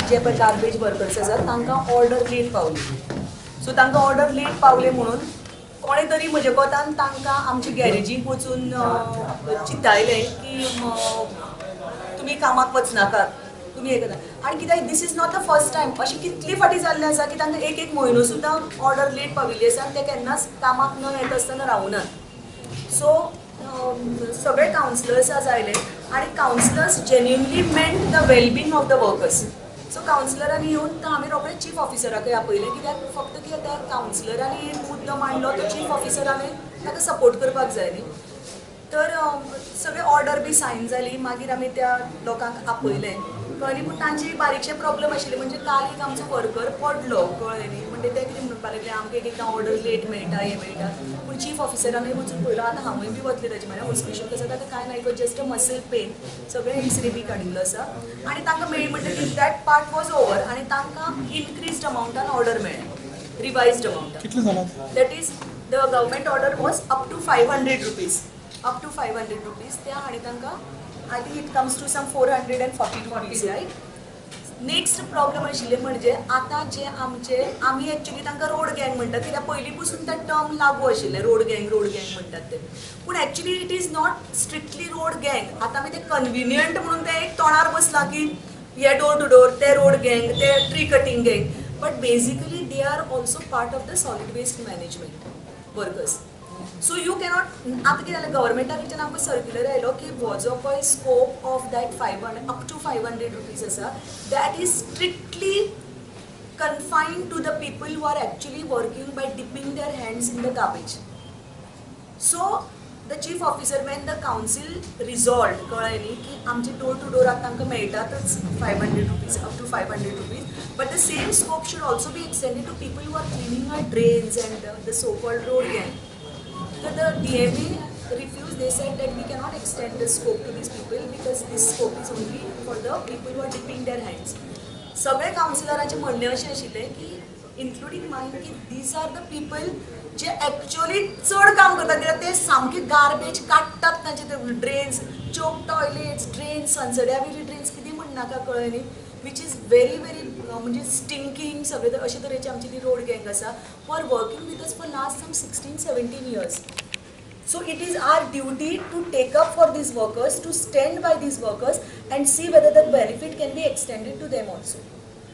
जे पळय garbage workers आसात तांकां ऑर्डर लेट पावली. सो तांकां ऑर्डर लेट पावले म्हणून कोणें तरी म्हज्या कोतान तांकां आमचे गॅरेजीक वचून चिंतायलें की तुमी कामाक वचनाकात, तुमी हें करता. आनी कित्याक this is not the first time, अशें कितली फावटी जाल्लें आसा की तांकां एक एक म्हयनो सुद्दां ऑर्डर लेट पाविल्ली आसा आनी ते केन्नाच कामाक न येता आसतना रावनात. सो सगळे कावन्सिलर्स आज आयले आनी councillors genuinely meant the wellbeing of the workers. So कावन्सिलरांनी येवन आमी रोखडे चीफ ऑफिसराकय आपयलें, कित्याक फक्त कितें त्या कावन्सिलरांनी मुद्दो मांडलो तो चीफ ऑफिसरान ताका सपोर्ट करपाक जाय न्ही. तर सगळे ऑर्डर बी सायन जाली, मागीर आमी त्या लोकांक आपयलें, कळ्ळें. पूण तांचे बारीकशे प्रॉब्लम आशिल्ले, म्हणजे काल एक आमचो वर्कर पडलो, कळ्ळें न्ही, म्हणजे ते कितें म्हणपाक लागले आमकां एक एकदां ऑर्डर लेट मेळटा, हें मेळटा. पूण चीफ ऑफिसरानूय वचून पळयलो, आतां हांवूय बी वतलें ताचे म्हऱ्यान, हॉस्पिटल आसा ताका कांय ना, जस्ट अ मसल पेन, सगळें एक्सरे बी काडिल्लो आसा आनी तांकां मेळ्ळी म्हणटकीर that part was over आनी तांकां इनक्रीज्ड अमावंटान ऑर्डर मेळ्ळें, revised अमावंटान. That is the government order was up to 500 rupees, up to 500 rupees त्या आनी तांकां I think it comes to some 440 rupees, right. Next problem आशिल्ले म्हणजे आतां जे आमचे आमी एक्चुली तांकां रोड गँग म्हणटात, कित्याक पयलीं पसून ते टर्म लागू आशिल्ले रोड गँग, रोड गँग म्हणटात ते. पूण actually it is not strictly road gang. आतां आमी ते कन्विनियंट म्हणून ते एक तोंडार बसलां की हे डोर टू डोर, ते रोड गँग, ते tree cutting gang, but basically they are also part of the solid waste management workers. So you cannot, आतां कितें जालें गव्हर्मेंटा कडच्यान आमकां सर्क्युलर आयलो की हो जो पळय scope of that 500 up to 500 rupees आसा, that is strictly confined to the people who are actually working by dipping their hands in the garbage. So the chief officer when the council resolved, कळ्ळें न्ही, की आमचे door two door आतां तांकां मेळटातच 500 rupees, up to 500 rupees, but the same scope should also be extended to people who are cleaning our drains and the so called road gang. The DMA refused. They said that we cannot extend the scope to these people because this scope is only for the people who are dipping their hands. सगळे कावन्सिलरांचे म्हणणें अशें आशिल्लें की including मायन की these are the people J actually चड काम करतात, कित्याक ते सामके गार्बेज काडटात तांचे ते ड्रेन्स, चोक टॉयलेट्स, ड्रेन्स, सनसड्या वयली ड्रेन्स कितें म्हणनाका, कळ्ळें न्ही, which is very very म्हणजे स्टिंकींग. सगळे अशे तरेची आमची ती रोड गँग आसा who are working with us for last some 16-17 years. So it is our duty to take up for these workers, to stand by these workers and see whether the benefit can be extended to them also.